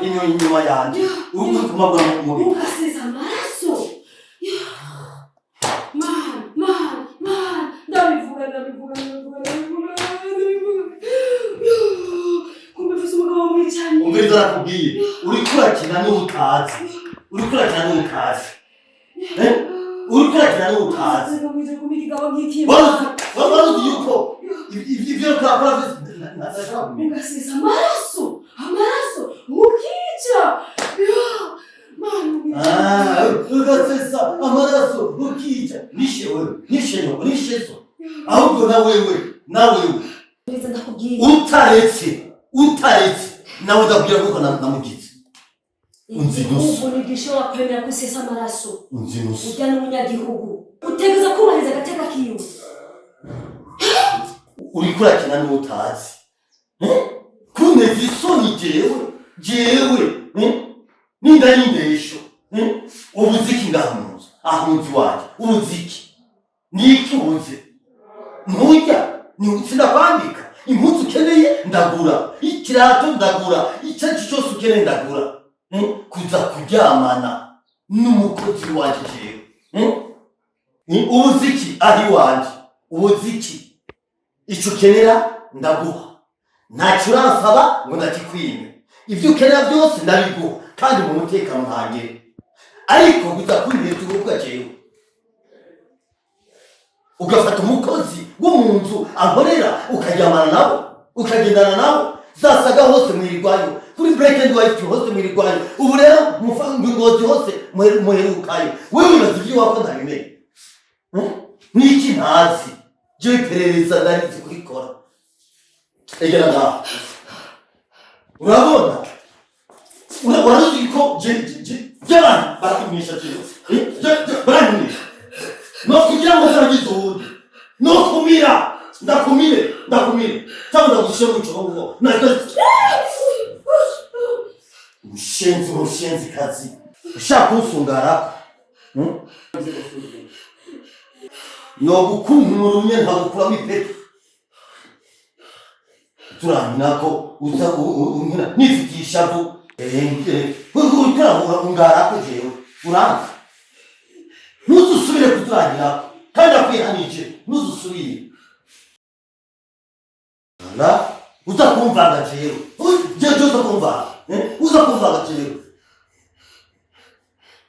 Inyuma yanjye uri kumabwa mu mubiri. Ugasesa amaraso. Man, man, man, ndabivuga, ndabivuga, ndabivuga, ndabivuga, ndabivuga. Kumbe mfise umugabo mwicanyi. Umviriza, nakubwiye, uriko urakina n'utazi, uriko urakina n'utazi. Eh? Uriko urakina n'utazi. Wari uzi yuko ibyo twakora byose ntashobora kumenya. Ugasesa amaraso, amaraso, ukica. Man. Ah, ugasesa amaraso, ukica. Nishe wewe, nishe nyoko, nishe so. Ahubwo na wewe, na wewe. Ndakubwiye. Utaretse, utaretse nawe ndakubwira kuko namugize unzi nusu. Igihugu ntigishobora kwemera ko usesa amaraso. Unzi nusu. Urya n'umunyagihugu, utegereza kubahiriza agateka kiwe. Uriko urakina n'utazi. Eh? Kunteza isoni jewe, jewe, eh? Ninda y'indesho, eh? Ubuze iki ngaha mu nzu, aha mu nzu iwanje? Ubuze iki? Niki ubuze? Nturya? Sinakwambika impuzu? Ukeneye ndagura ikirato, ndagura icyo ari cyo cyose ukeneye ndagura. Eh? Kuza kuryamana n'umukozi wanje jewe, eh? Ubuze iki aho iwanje? Ubuze iki? Icyo ukenera ndaguha, ntacyo uransaba ngo ndakikwime. Ibyo ukenera byose ndabiguha kandi mu mutekano ntangere. Ariko gusa kunteza urubwa jewe, ugafata umukozi wo mu nzu ankorera, ukaryamana nabo, ukagendana nabo zasaga hose, mwirirwayo kuri Black and White hose mwirirwayo. Ubu rero Ngozi hose muherukayo. Wewe wibaza ibyo wako ntabimenye? Hmm? Niki ntazi? Jewe iperereza ndarizi kurikora. Egera ngaho. Urabona, urazi ko by'abantu barakumisha jewe. Eh, barankumisha no kugira ngo nzagize uwundi no kumira. Ndakumire, ndakumire cyangwa ndagushyira mu cyobo. Mushenzi, mushenzi kazi, ushaka kunsungara? Hmm? No gukunkumurumye nkagukuramo ipeti. Turamina ko uza unkina nifitiye ishavu. Ungarako jewe uranzi. Ntuzusubire kuturangirako kandi akwihanije, ntuzusubire na uza kumvanga jewe. Jewe uza kumvanga, eh? Uza kumvanga jewe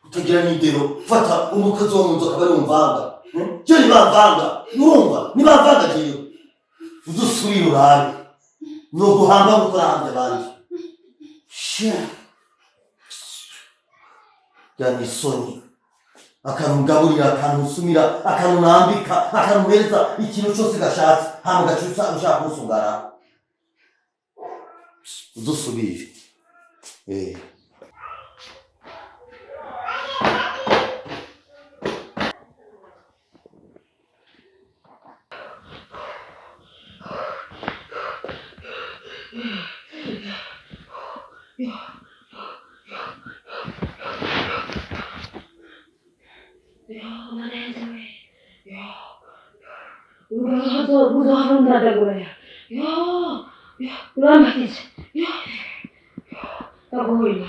utagira n'indero. Fata umukozi wo mu nzu akaba ari umvanga, eh? Jewe ntibamvanga, urumva? Ntibamvanga jewe. Uzusubire urabe ni uguhamba nk'uko urahambye abandi. Sha, yani isoni. Akantu ngaburira, akantu nsumira, akantu nambika, akantu mpereza ikintu cyose gashatse, hama ugaca ushaka kunsungara. Uzusubire, eh. Yo, urambatije. Yo, ndaguhurira.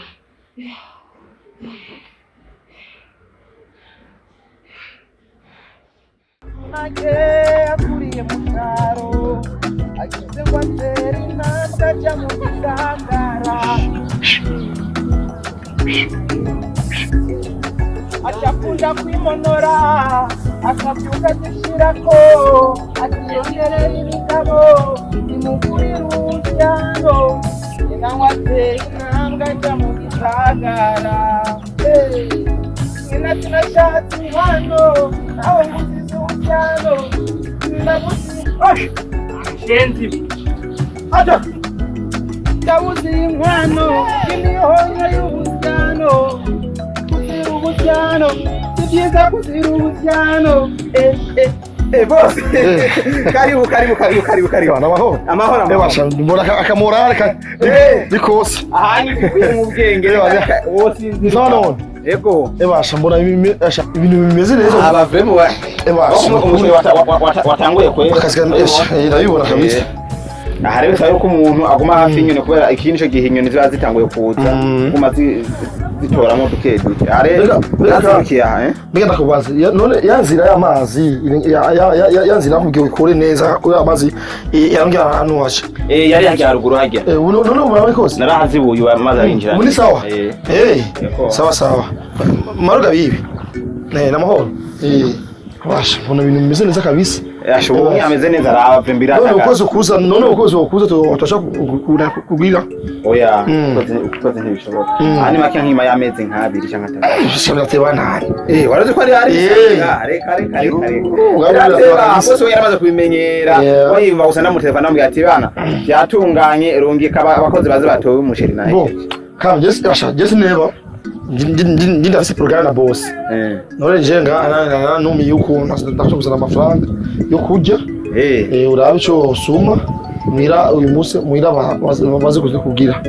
Make akuriye mu cyaro, agize ngo atere intambwe ajya mu gisagara, aca kwimonora, akabyuka azishirako, atironderera ibitabo bimugurira urusyano, nawe atera intambwe ajya mu gisagara. Nyina tunashatse inkwano, nawe nguzize urusyano, ndabuze shenzi aja, ndabuze inkwano imihonyo y'ubusyano. Kuzira ubusyano si byiza, kuzira ubusyano. Eh, eh, eh, bose, karibu, karibu, karibu, karibu, karibu. Amahoro. Amahoro, amahoro. Ebasha, mbona akamorale ka bikose. Aha ni bikwiye mu bwenge. Wosinzira? No, no. Ego. Ebasha, mbona ibintu bimeze neza. Aba vraiment wa Ebasha. Umusore watanguye kwera. Akazi ka esha, ndabibona kabisa. Aha rero bisaba yuko umuntu aguma hafi y'inyoni, kubera iki nico gihe inyoni ziba zitanguye kuza, kuguma zitoramo duke duke. Aha rero nazindukiye aha, eh? Mbega ndakubaza, none ya nzira y'amazi, ya nzira nakubwiye ukore neza kuri amazi yarongera ahantu haca. Eh, yari hajya haruguru hajya. Eh, ubu none ubu urabikoze? Narahazibuye, ubu amazi arinjira. Ubu ni sawa? Eh. Eh, Yego. sawa sawa. Maruga bibi. Eh, namahoro. Eh, basha, mbona ibintu bimeze neza kabisa. Ashoboye ameze neza, araba mbira. None ukoze kuza, none ukoze kuza tutasha kugwira. Oya, Mm. ukoze ntibishoboka. Mm. Aha ni make nk'ima y'amezi nk'abiri canke atatu. Shabira nani. Eh, warazi ko ari hari Eh. reka reka reka reka. Yo, Birateba, kabisa. bose we yaramaze kubimenyera. Yeah. We yumva gusa ndamutelefona ndamubwira ati bana byatunganye, rungika abakozi baze batowe umuceri nawe. Bo, kam jesi asha jesi neba. Ndi ndafise programme na boss. Eh. None nje nga numi yuko ndashobora kuzana amafaranga yo kurya. Eh. Eh, urabe ico usuma. Mwira uyu munsi mwira baze kugira.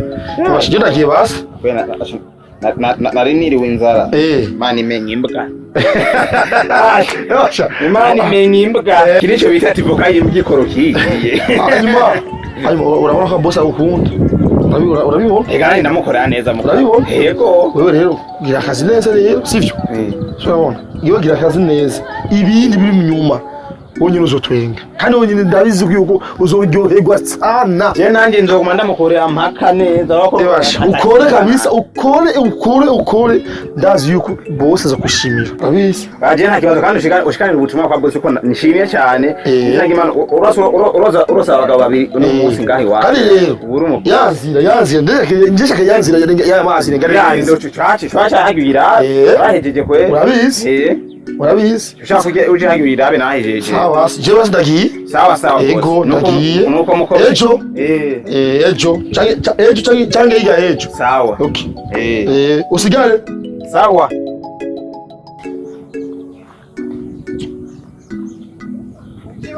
Basha je ndagiye basi. We nari niriwe inzara. Eh. Imana imenya imbwa. Basha. Imana imenya imbwa. Kirico bita ati voka y'imbwa ikorokiye. Hanyuma urabona ko boss agukunda. Urabibona? Ega nari ndamukorera neza mugabo. Urabibona? Yego. Wewe rero gira akazi neza rero, sivyo? Eh. Urabona? Iyo gira akazi neza, ibindi biri mu nyuma wonyine uzotwenga, kandi wonyine ndabizi yuko uzoryoherwa sana. Je nanjye nzoguma ndamukorera mpaka neza. Ebasha, ukore kabisa, ukore ukore ukore, ndazi yuko bose azakushimira, urabizi. Aje nta kibazo, kandi ushikanira ubutumwa kwa bose ko nishimye cyane. Eh. Ngira Imana uroza uroza abagabo babiri uno munsi ngaho iwacu. Kandi rero Ubura umukuru. yanzira ndeshaka yanzira y'amazi ngari. Ya ndo caci caci hagwira. Eh. Bahejeje kwe. Urabizi. Eh. Urabizi. Ushaka kujya uje hagwira abe nahejeje. Sawa, jewe basi ndagiye. Sawa sawa. Ego, boss. Nuko- ndagiye. Nuko muko. Ejo. Eh. Eh, ejo canke ejo canke hirya ejo. Sawa. Okay. Eh. Eh, usigare. Sawa.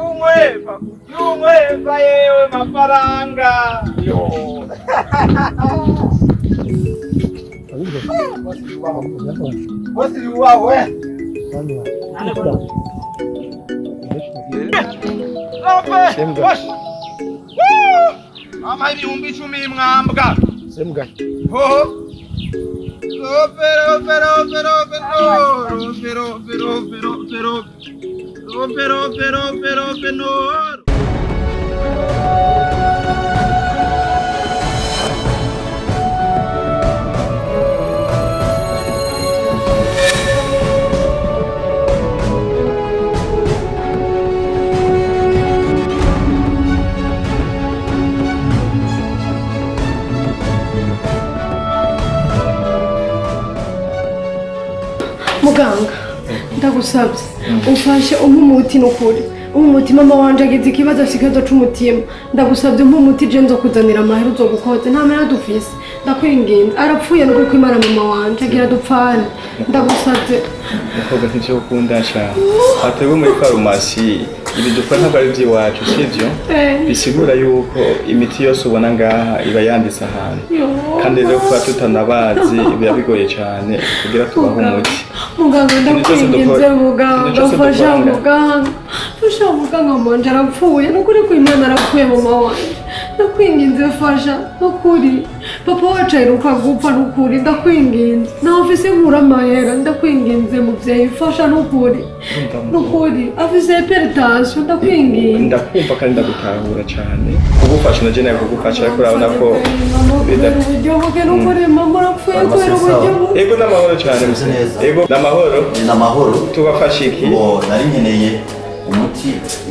Umweva, umweva yewe mafaranga. Bosi wawe. Ama 10,000 mwambwa. Semugaye. Hoho. Ropero, ropero, ropero, ropero, ropero, ropero, ropero, ropero, ropero. Muganga, ndagusabye umfashe umpe umuti, nukuri umpe umuti. Mama wanje agize ikibazo, afite ikibazo c'umutima. Ndagusabye umpe umuti, je nzokuzanira amahera uzogukoze. Nta mahera dufise, ndakwinginze. Arapfuye nukuri kwimana, mama wanje agira dupfane, ndagusabye. Mukobwa, ntivyo ukunda sha. Aha twebwe muri farumasi ibi dukora ntabwo ari iby'iwacu, sivyo? Eh. Bisigura yuko imiti yose ubona ngaha iba yanditse ahantu. Yo. Kandi rero kuba tutanabazi biba bigoye cyane kugira tubahe umuti. Muganga, Ikintu cyose ndakwinginze. dukora- Muganga, ikintu cyose mfasha. dukora. Muganga, fasha. Muganga, mama wanje arapfuye nukuri kwimana, arapfuye mama wanje. Ndakwinginze fasha, nukuri papa wacu aheruka gupfa, nukuri ndakwinginze. Nawe ufise nkura amahera, ndakwinginze muvyeyi, fasha nukuri. Urumva mukobwa? Nukuri afise hypertension, ndakwinginze. Ndakumva kandi ndagutahura cyane. Kugufasha na je nawe kugufasha, ariko urabona ko Mama, kubera uburyo buke, nukuri mama arapfuye kubera uburyo buke. Ego, n'amahoro cyane. Meze neza. Ego, n'amahoro. Ni amahoro. Tubafasha iki? Ngo nari nkeneye umuti,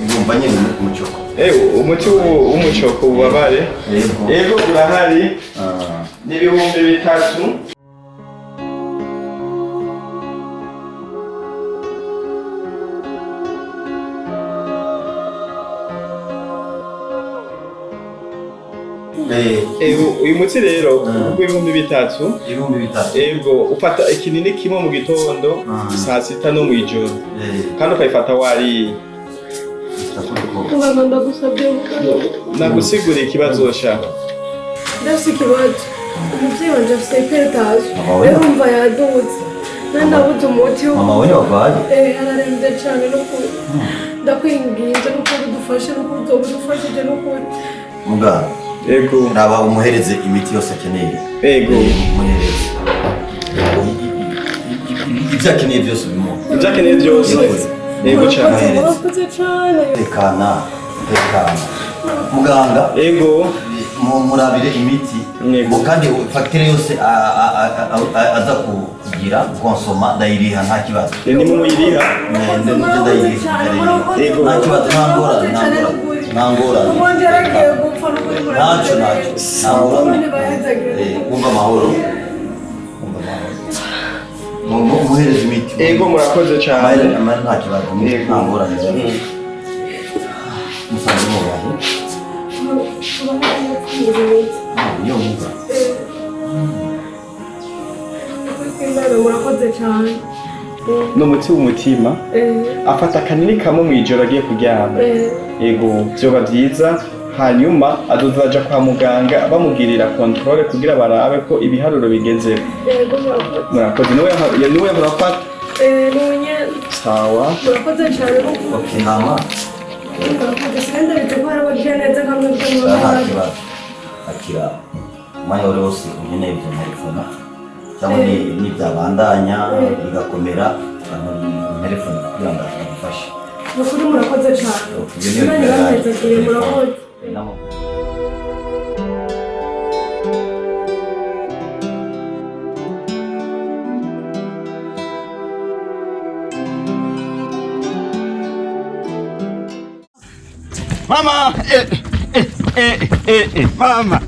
yumva nyine umucoko. Eh, umuti w'umucoko, ububabare? Yego. Ego, urahari. Ah. Ni 3,000. Eh, Ego, uyu muti rero Ah. 3,000. 3,000. Ego, ufata ikinini kimwe mu gitondo, Ah. saa sita no mw'ijoro, Eh, kandi ukayifata wariye. bitatu. Muganga, ndagusabye muganga. Nagusiguriye ikibazo sha. Ndafise ikibazo, umuvyeyi wanje afise hypertension. Mama we? Rero umva yadutse nari nabuze umuti Mama we warwaye? Eh, ararembye cane nukuri. Ndakwinginze nukuri udufashe, nukuri uzoba udufashije nukuri. Muganga. Ego. Raba umuhereze imiti yose akeneye. Ego. Umuhereze. Ibyo akeneye byose bimuha. Ibyo akeneye byose. Ego cyane. Murakoze cyane. Tekana, tekana. Muganga. Ego. Murabire imiti. Yego. Kandi fagitire yose aza kugira konsoma ndayiriha nta kibazo. Ni mu muyiriha. Ndayiriha. Ego. Nta kibazo, nta ngorane, nta ngorane. Nta ngorane. Ubundi yaragiye gupfa n'ukuri Ntacyo, ntacyo. Nta ngorane. Wumva amahoro. Wumva amahoro. Muhereze imiti. Ego murakoze cyane. Amahera nta kibazo, nta ngorane. Musanze mubahe. Niyo mwuga. Murakoze cyane. Ni umuti w'umutima. Afata akanini kamwe mu ijoro agiye kuryama. Ego byoba byiza hanyuma azoza kwa muganga bamugirira controle kugira barabe ko ibiharuro bigezeho. Yego murakoze. Murakoze niwe yahora afata. Niwe nyene. Sawa. Murakoze cyane. Okay, hama. Murakoze sinari ndabizi ko hari abagira neza nka mwebwe Nta kibazo. Akira umwanya wari wose unkeneye ibyo ntelefona cyangwa nibyabandanya bigakomera telefone kugira ngo agufashe. Nukuri murakoze cyane. Imana ibahezagire murakoze. Mama, mama,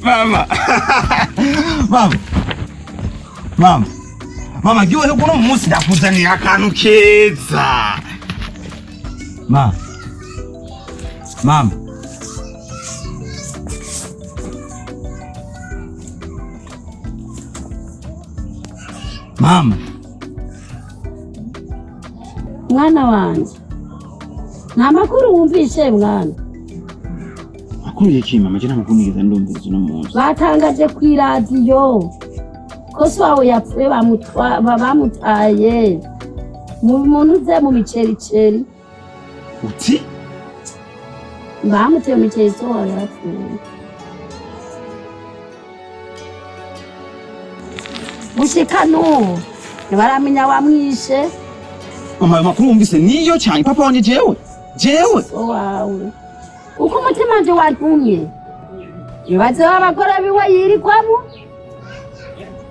mama, mama, mama, mama, giwe kuno munsi ndakuzaniye akantu keza. Mama, mama, mama, mwana wanje nta makuru wumvise mwana. Makuru y'iki mama? Je nta makuru nigeze ndumviriza uno munsi. Batangaje ku iradiyo ko so wawe yapfuye bamutaye mu muntu uze mu micericeri. Uti? Bamuteye mu miceri so wawe yarapfuye. Gushika n'ubu ntibaramenya wamwishe. Mama, ayo makuru wumvise niyo cyane papa wanje jewe. Jewe. So wawe. Uko umutima wanje wantumye. Ibibazo abagore biwe yirigwamo.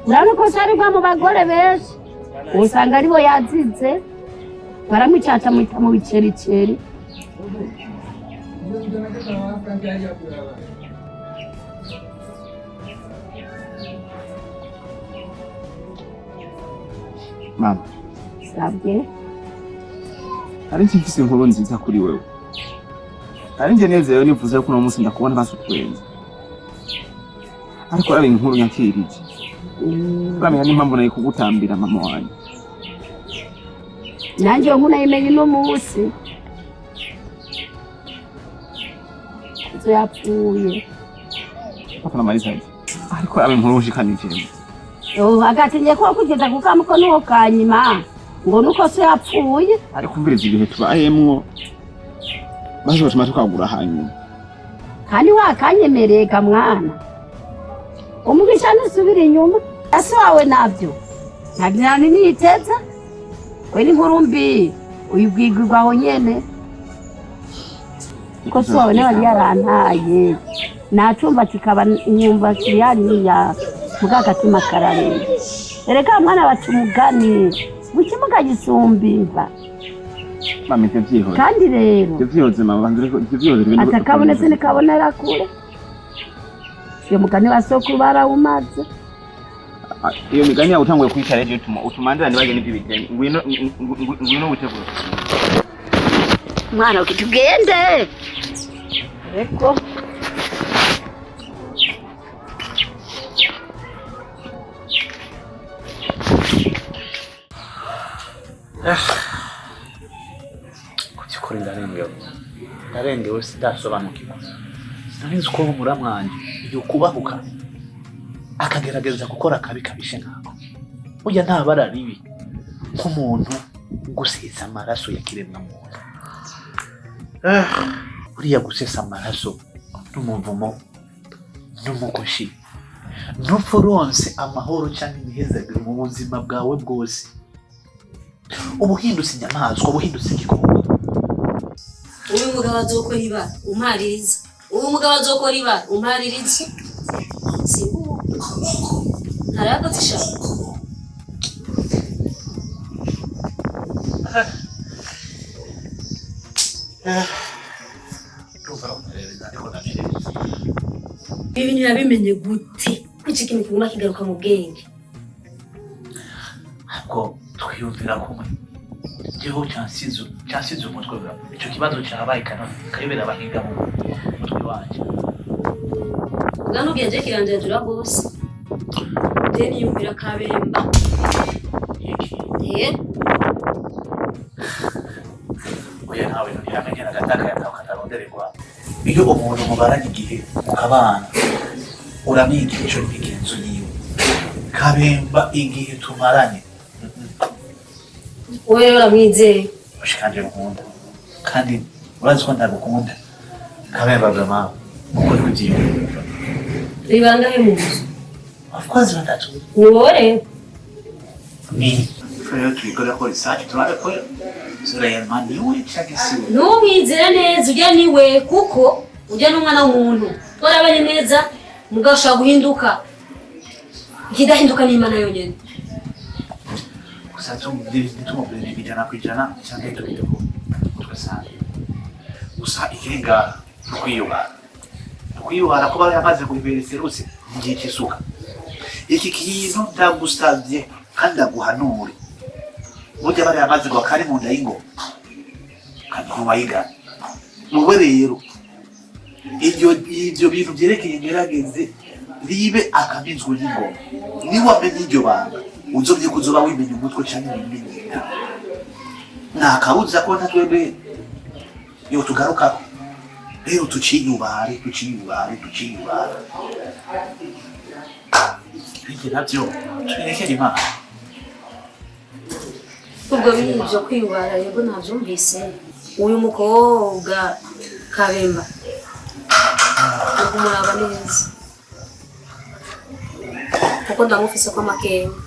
Urabona ko arirwa mu bagore benshi. Usanga aribo yazize. Baramwicaca mu bicericeri. Mama. Sabye. Ari mfise inkuru nziza kuri wewe. Ari nje nezerewe nivuze ko uno munsi ndakubona basutwenze. Ariko ari inkuru nyakirije. Uramenya n'impamvu nayo kugutambira mama wanjye. Nanje nkuna yimenye no munsi. Zo yapfuye. Papa na Marisa. Ariko ari inkuru ushikanije. Oh, agatinye ko kugeza kukamuko nuwo kanyima. Ngo nuko se yapfuye. Ariko umviriza ibihe tubayemwo. Baje batuma tukagura hanyuma. Kandi wakanyemereka mwana. Umugisha nusubira inyuma. Ase wawe navyo. Ntagira niteza. We ni nkuru mbi. Uyibwigirwa aho nyene. Ko se wawe nawe yarantaye. Nacumba kikaba nyumva kiriyari ya mugagatima kararenge. Ereka mwana baca umugani. Gukimuga gisumba. Mama ivyo vyihoze. Kandi rero ivyo vyihoze mama banze ivyo vyihoze ibintu atakabonetse nikabonera kure. Iyo mugani wa sokuru barawumaze. Iyo migani yawe utanguye kwicara rero utuma utumandira ntibage n'ivyo bitenge. Ngwino ngwino witegure. Mwana ukitugende. Reko. Kubyukuri ndarengewe. Ndarengewe sindasobanukirwa. Sinari ko muramwanje yukubahuka akagerageza gukora akabi kabishe nkako. Burya nta bara ribi nk'umuntu gusiza amaraso ya kiremwa muntu. Buriya gusesa amaraso n'umuvumo n'umukoshi, ntupfa uronse amahoro cyangwa imihezagiro mu buzima bwawe bwose. Uba uhindutse inyamaswa, uba uhindutse igikoko. Uyu mugabo azokora ibara umpaririza, uyu mugabo azokora ibara umpaririza, ntarakoze ishaka. Ibi bintu yabimenye gute? Kuki ikintu kiguma kigaruka mu bwenge? Ntabwo twiyumvira kumwe. Igihugu cyansize umutwe, icyo kibazo cyabaye kayobera abahinga mu mutwe wanjye. Bwana ubwenge kiranjajura rwose. Je niyumvira Kabemba. Eh? Oya, ntawe ntiyamenyera agataka yatawe katarondererwa. Iyo umuntu mubaranye igihe mukabana, uramwiga imico n'imigenzo yiwe. Kabemba igihe tumaranye, Wowe rero uramwizeye? Mushikanje nkunda, kandi urazi ko ndagukunda Kabemba, vraiment ukuri kubyiyumva. Ribangahe mu nzu? Of course batatu. Ni wowe rero? Ni rero tubikora ko research, turabe ko Suleiman niwe canke siwe. Ntumwizere neza, ujya niwe, kuko ujya n'umwana w'umuntu twarabanye neza, mugabo ashobora guhinduka. Ikidahinduka ni Imana yonyine. Gusa ntitumubwire 100% canke tubite ko tugasanga gusa ikirenga tukwiyubara, tukwiyubara kuba yamaze kubibera seruse mu gihe cy'isuka. Iki kintu ndagusabye kandi ndaguhanure, burya bariya amazi ngo kari mu nda y'ingoma kandi ntubayigana. Wowe rero ibyo bintu byerekeye ngerageze ribe akamizwe n'ingoma. Niwamenya iryo banga, uzomye kuzoba wimenya umutwe canke wimenye inda, nta kabuza ko natwebwe yo tugarukako. Rero tuciyubare, tuciyubare, tuciyubare. Ibindi navyo tubirekere Imana. Ubwo b'ibyo kwiyubara yego nabyumvise. Uyu mukobwa Kabemba kumuraba neza, kuko ndamufise ko amakenga.